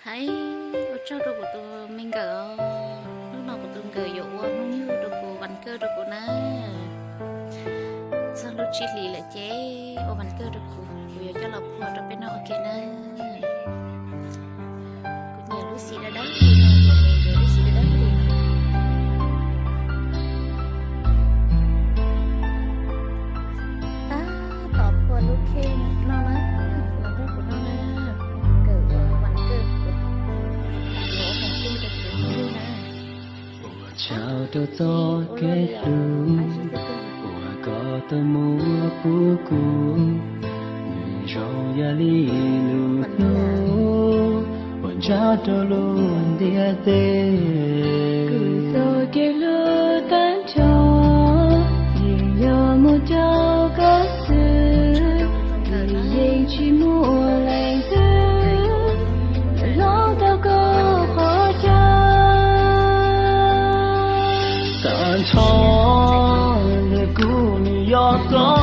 Ua tsaug rau kuv tus me nkawm os. Hnub no kuv tus nkawm yuav ua hnub nyoog rau kuv, vas kawj rau kuv na. Txog lub tsib hlis lawm ces ua vas kawj rau kuv, kuv yuav coj los phua rau peb noj ua ke na. Kuv nyiam lub xim dawb dawb li no, kuv nyiam lub xim dawb dawb li no. Tab tom phua lub khej noj na, los nrog kuv noj na. Nkawm ua vas kawj, yuav ua vas kawj rau kuv hnub nyoog na. Ua tsaug rau txoj kev hlub uas koj tau muab pub kuv, nws zoo yam li lub hnub uas ntsaj rau lub ntiaj teb. Kuv txoj kev hlub tag nrho yeej yog mus rau koj xwb, yeej tsis muaj leej twg hloov tau koj qhov chaw. Tag nrho ntawm kuv nws yog koj